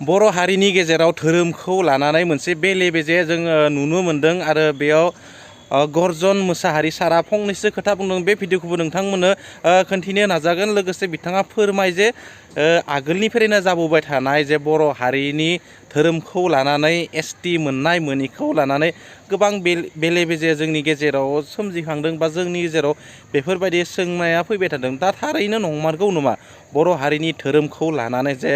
बर' हारिनि गेजेराव धोरोमखौ लानानै मोनसे बेले बेजे जोङो नुनो मोनदों आरो बेयाव गर्जन मुचahary सारा फंनैसो खोथा बुंदों। बे भिडिअखौबो नोंथांमोननो खोन्थिनो नाजागोन। लोगोसे बिथाङा फोरमाय जे आगोलनिफ्रायनो जाबोबाय थानाय जे बर' हारिनि धोरोमखौ लानानै एसटि मोननाय मोनिखौ लानानै गोबां बेले बेजे जोंनि गेजेराव सोमजिखांदों बा जोंनि गेजेराव बेफोरबायदि सोंनाया फैबाय थादों। दा थारैनो नंमारगौ नामा बर' हारिनि धोरोमखौ लानानै जे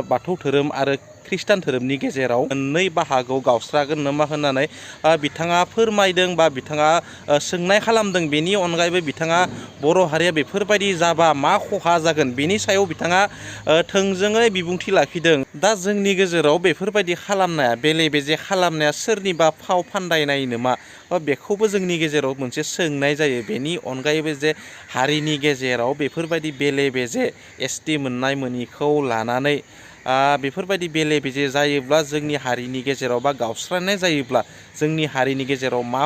बाथौ धोरोम आरो ख्रिस्टान धोरोमनि गेजेराव मोननै बाहागोआव गावस्रागोन नामा होननानै बिथाङा फोरमायदों बा बिथाङा सोंनाय खालामदों। बेनि अनगायैबो बिथाङा बर' हारिया बेफोरबायदि जाबा मा खहा जागोन बेनि सायाव बिथाङा थोंजोङै बिबुंथि लाखिदों। दा जोंनि गेजेराव बेफोरबायदि खालामनाया बेले बेजे खालामनाया सोरनिबा फाव फान्दायनाय नामा बेखौबो जोंनि गेजेराव मोनसे सोंनाय जायो। बेनि अनगायैबो जे हारिनि गेजेराव बेफोरबायदि बेले बेजे एसटि मोननाय मोनिखौ लानानै बेफोरबायदि बेले बेजे जायोब्ला जोंनि हारिनि गेजेराव बा गावस्रानाय जायोब्ला जोंनि हारिनि गेजेराव मा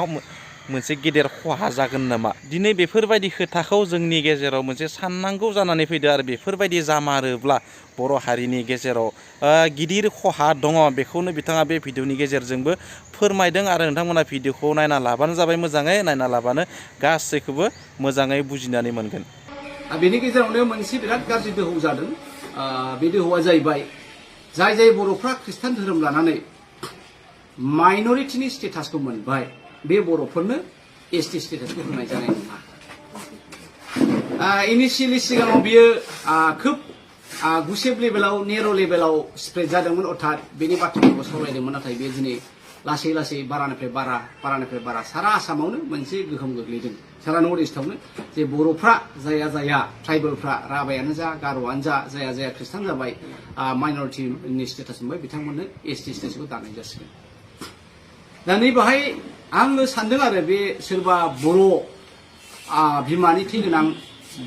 मोनसे गेदेर खहा जागोन नामा? दिनै बेफोरबायदि खोथाखौ जोंनि गेजेराव मोनसे साननांगौ जानानै फैदो आरो बेफोरबायदि जामारोब्ला बर' हारिनि गेजेराव गिदिर खहा दङ। बेखौनो बिथाङा बे भिडिअनि गेजेरजोंबो फोरमायदों आरो नोंथांमोना भिडिअखौ नायना लाबानो जाबाय। मोजाङै नायना लाबानो गासैखौबो मोजाङै बुजिनानै मोनगोन। बेनि गेजेरावनो मोनसे बिराद गाज्रि दोहौ जादों। बे दोहौआ जाहैबाय जाय बर'फ्रा ख्रिस्टान धोरोम लानानै माइनरिटिनि स्टेटासखौ मोनबाय बे बर'फोरनो एसटि स्टेटासखौ होनाय जानाय नङा। इनिशियेलि सिगाङाव बियो खोब गुसेब लेभेलाव नेर' लेभेलाव स्प्रेड जादोंमोन, अर्थात बेनि बाथ्राफोरखौ सावरायदोंमोन। नाथाय बे दिनै लासै लासै बारानिफ्राय बारा सारा आसामावनो मोनसे गोहोम गोग्लैदों, सारा नर्थ इस्टआवनो। जे बर'फ्रा जाया ट्राइबेलफ्रा राभायानो जा गार'आनो जा जाया ख्रिस्टान जाबाय माइनरिटिनि स्टेटास मोनबाय बिथांमोननो एसटि स्टेटासखौ दानाय जासिगोन। दा नै बाहाय आङो सानदों आरो बे सोरबा बर' बिमानि थै गोनां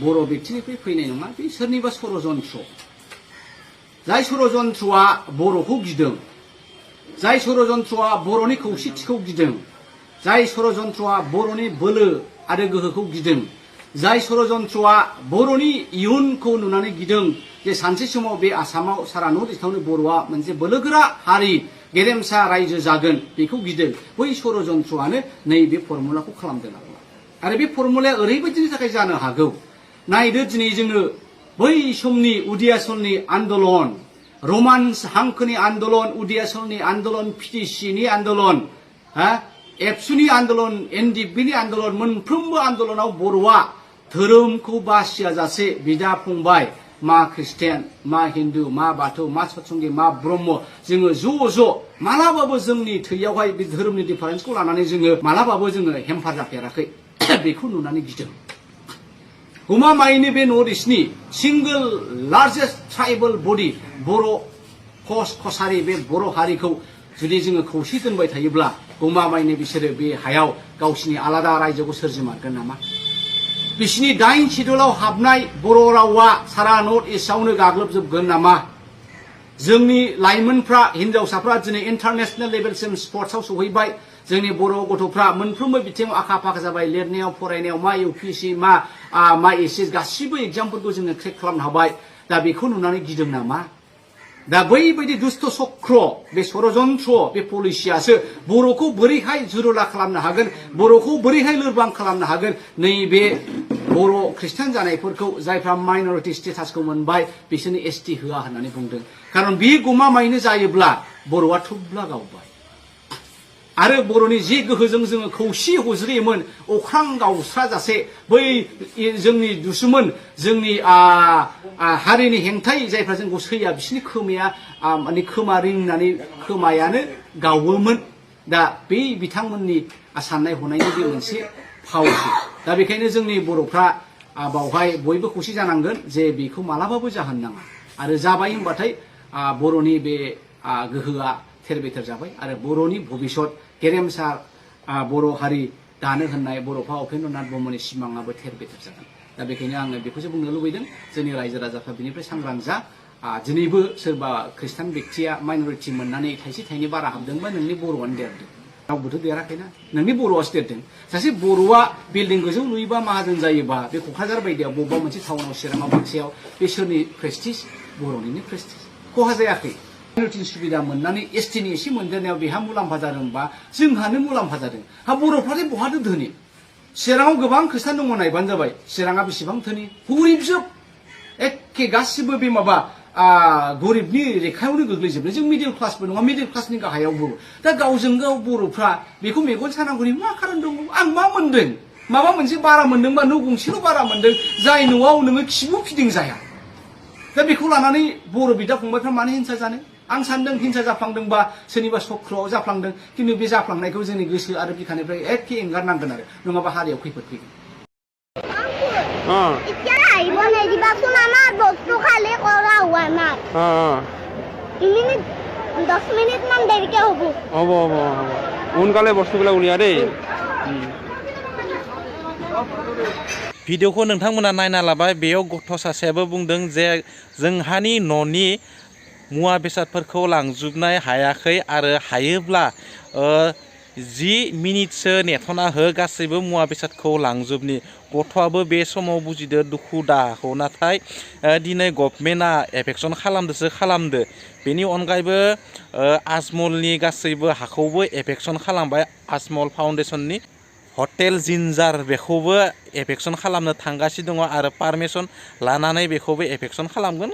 बर' बेक्तिनिफ्राय फैनाय नङा, बे सोरनिबा षड़यन्त्र। जाय षड़यन्त्रआ बर'खौ गिदों, जाय षड़यन्त्रआ बर'नि खौसेथिखौ गिदों, जाय षड़यन्त्रआ बर'नि बोलो आरो गोहोखौ गिदों, जाय षड़यन्त्रआ बर'नि इयुनखौ नुनानै गिदों जे सानसे समाव बे आसामाव सारा नर्थ इस्टआवनो बर'आ मोनसे बोलोगोरा हारि गेरेमसा रायजो जागोन, बेखौ गिदों। बै षड़यन्त्रआनो नैबे फर्मुलाखौ खालामदों आरो बे फर्मुलाया ओरैबायदिनि थाखाय जानो हागौ। नायदो दिनै जोङो बै समनि उदियासननि आन्दलन, रमान्स हांखोनि आन्दलन, उदियासननि आन्दलन, पिटिसिनि आन्दलन, एबसुनि आन्दलन, एनडिएफबिनि आन्दलन, मोनफ्रोमबो आन्दलनाव बर'आ धोरोमखौ बासिया जासे बिदा फंबाय, मा ख्रिस्टियान, मा हिन्दु, मा बाथौ, मा सतसंगि, मा ब्रह्म, जोङो ज' मालाबाबो जोंनि थैयावहाय बे धोरोमनि डिफारेन्सखौ लानानै जोङो मालाबाबो जोङो हेम्फार जाफेराखै। बेखौ नुनानै गिदों। गमामायैनो बे नर्थ इस्टनि सिंगल लार्जेस्ट ट्राइबेल बडि बर' कसारि, बे बर' हारिखौ जुदि जोङो खौसे दोनबाय थायोब्ला गमामायैनो बिसोरो बे हायाव गावसिनि आलादा रायजोखौ सोरजिमारगोन नामा? बिसिनि 9 सिडुलाव हाबनाय बर' रावा सारा नर्थ इस्टआवनो गाग्लोबजोबगोन नामा? जोंनि लाइमोनफ्रा, हिनजावसाफ्रा दिनै इन्टारनेशनेल लेभेलसिम स्पर्ट्सआव सहैबाय। जोंनि बर' गथ'फ्रा मोनफ्रोमबो बिथिङाव आखा फाखा जाबाय। लिरनायाव, फरायनायाव, मा इउपिएससि, मा एसएस गासिबो एग्जामफोरखौ जोङो क्रेक खालामनो हाबाय। दा बेखौ नुनानै गिदों नामा? दा बैबायदि दुष्ट चक्र, बे षड़यन्त्र, बे पलिसियासो बर'खौ बोरैहाय जुरुला खालामनो हागोन, बर'खौ बोरैहाय लोरबां खालामनो हागोन। नैबे बर' ख्रिस्टान जानायफोरखौ जायफ्रा माइनरिटि स्टेटासखौ मोनबाय बिसोरनो एसटि होआ होननानै बुंदों। खारन बे गमामायैनो जायोब्ला बर'आ थुब्ला गावबाय आरो बर'नि जे गोहोजों जोङो खौसे हज्रियोमोन अख्रां गावस्रा जासे बै जोंनि दुसुमोन, जोंनि हारिनि हेंथायै जायफ्रा जोंखौ सैया, बिसोरनि खोमाया माने खोमा रिंनानै खोमायानो गावोमोन। दा बे बिथांमोननि साननाय हनायनि बे मोनसे फावसो। दा बेखायनो जोंनि बर'फ्रा बावहाय बयबो खौसे जानांगोन जे बेखौ मालाबाबो जाहोन नाङा। आरो जाबाय होनबाथाय बर'नि बे गोहोआ थेर बेथेर जाबाय आरो बर'नि भबिसत गेरेमसा बर' हारि दानो होननाय बर'फा उपेन्द्रनाथ ब्रह्मनि सिमाङाबो थेर बेथेर जागोन। दा बेखायनो आङो बेखौसो बुंनो लुबैदों, जोंनि रायजो राजाफ्रा बिनिफ्राय सांग्रां जा। दिनैबो सोरबा ख्रिस्टान बेक्तिया माइनरिटि मोननानै थाइसे थाइनै बारा हाबदोंबा नोंनि बर'आनो देरदों, रावबोथ' देराखैना, नोंनि बर'आसो देरदों। सासे बर'आ बिल्डिं गोजौ लुयोबा माहाजोन जायोबा बे क'क्राझार बायदियाव बबेबा मोनसे टाउनाव चिराङाव बाक्सायाव बे सोरनि प्रेस्टिज? बर'निनो प्रेस्टिज। खहा जायाखै। माइन'रिटिनि सुबिदा मोननानै एसटिनि एसे मोनदेरनायाव बेहा मुलाम्फा जादोंबा जोंहानो मुलाम्फा जादों हा बर'फ्रालाय बहाथो धोनि चिराङाव गोबां खृष्टान दङ नायबानो जाबाय चिराङा बेसेबां धोनि गरिबजोब एखे गासिबो बे माबा गरिबनि रेखायावनो गोग्लैजोबनाय जों मिडिल क्लासबो नङा मिडिल क्लासनि गाहायावबो दा गावजों गाव बर'फ्रा बेखौ मेगन सानांगौनि मा खारन दङ आं मा मोनदों माबा मोनसे बारा मोनदोंबा न' गंसेल' बारा मोनदों जाय न'आव नोङो खिबु फिदिं जाया दा बेखौ लानानै बर' बिदा फंबायफ्रा मानो हिंसा जानो आं सानदों हिंसा जाफ्लांदोंबा सोरनिबा चक्रआव जाफ्लांदों खिन्थु बे जाफ्लांनायखौ जोंनि गोसो आरो बिखानिफ्राय एखे एंगारनांगोन आरो नङाबा हारियाव खैफोद फैगोन আহিব নিদিবাচোন আমাৰ বস্তু খালি কৰা হোৱা নাই 10 মিনিট মান দেৰিকে হ'ব হ'ব সোনকালে বস্তুবিলাক উলিয়া দেই भिडिअखौ नोंथांमोना नायना लाबाय बेयाव गथ' सासेयाबो बुंदों जे जोंहानि न'नि मुवा बेसादफोरखौ लांजोबनो हायाखै आरो हायोब्ला 10 मिनिटसो नेथ'ना हो गासैबो मुवा बेसादखौ लांजोबनि गथ'आबो बे समाव बुजिदो दुखु दाहाखौ नाथाय दिनै गभर्नमेन्टआ एफेक्सन खालामदोसो खालामदो बेनि अनगायैबो आजमलनि गासैबो हाखौबो एफेक्सन खालामबाय आजमल फाउन्डेसननि हटेल जिन्जार बेखौबो एफेक्सन खालामनो थांगासिनो दङ आरो पारमिसन लानानै बेखौबो एफेक्सन खालामगोन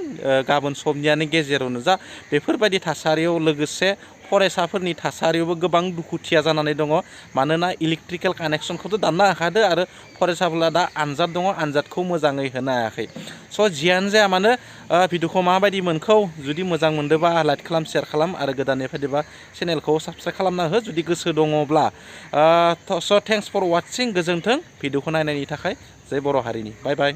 गाबोन समनियानो गेजेरावनो जा बेफोरबायदि थासारियाव लोगोसे फरायसाफोरनि थासारियावबो गोबां दुखुथिया जानानै दङ मानोना इलेक्ट्रिकेल कानेक्सनखौथ' दानना होखादो आरो फरायसाफोरा दा आनजाद दङ आनजादखौ मोजाङै होनो हायाखै स' जियानो जाया मानो भिडिअखौ माबायदि मोनखौ जुदि मोजां मोनदोंबा लाइक खालाम शेयार खालाम आरो गोदानै फैदोंबा चेनेलखौ साबस्क्राइब खालामना हो जुदि गोसो दङब्ला स' थेंक्स फर वाचिं गोजोन्थों भिडिअखौ नायनायनि थाखाय जय बर' हारिनि बाय बाय